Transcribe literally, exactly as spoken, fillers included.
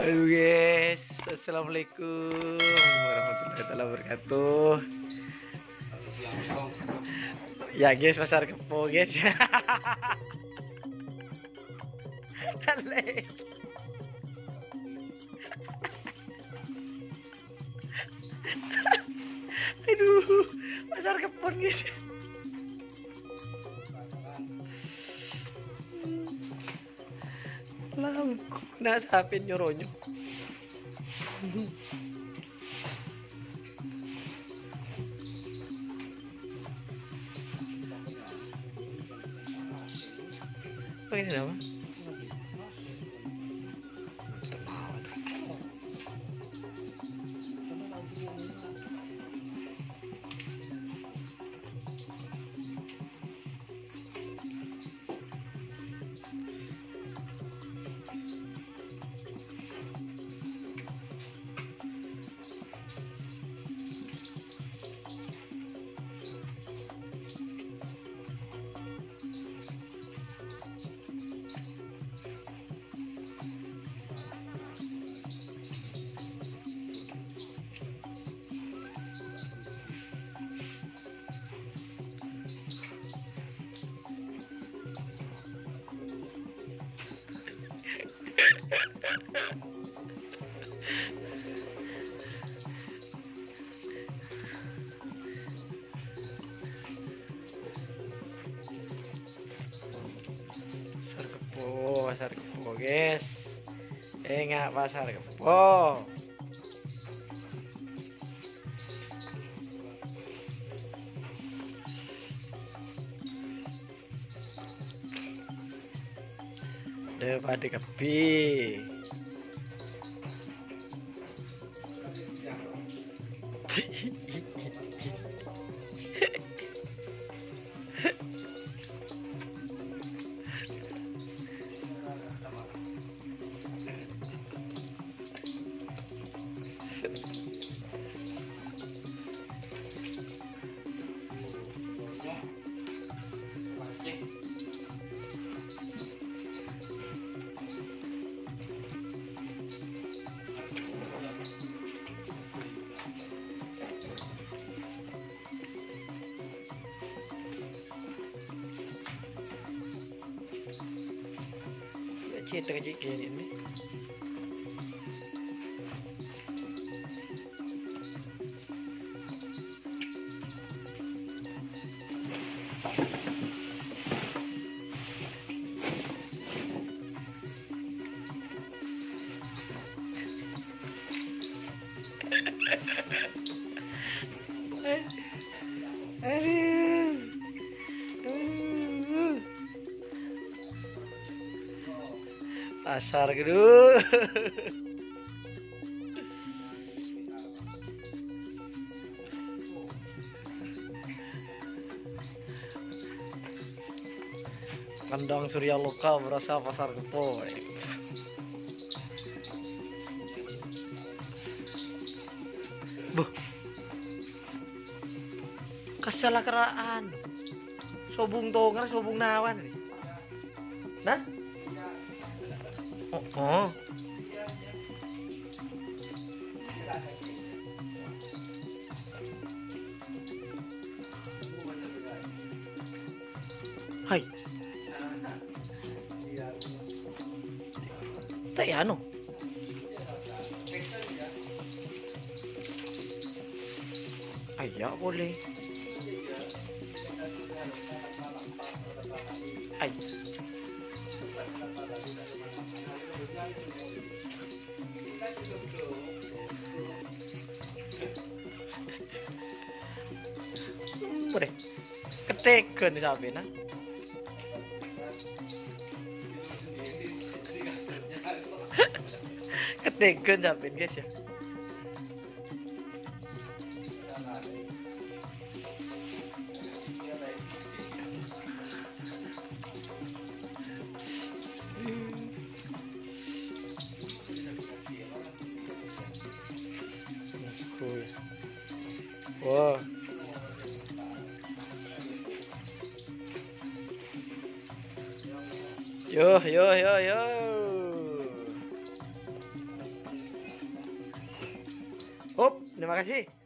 Halo guys, assalamualaikum warahmatullahi taala wabarakatuh. Ya guys, pasar Keppo guys. Balik. Aduh, pasar Keppo guys. Langkong, nah, sapè nyoronyo. Apa ini nama? Pasar Keppo, pasar Keppo, guys. Enga' pasar Keppo. Dâ' padâ kabbhi. Cètak cè' kènè' nè. Aduh. Aduh. Pasar gitu. Kandang Surya Loka berasa pasar Keppo. Buh. Kesel akerra'an. Sobung tonger, sobung nawan. Nah? Oh, oh. Hai. Ta' iyâ, anu. Ayo, boleh. Ay. Umrè. Ketegan sampèyan, ah. Ketegan sampèyan, guys, ya. Wah. Yo, yo, yo, yo. Hop, terima kasih.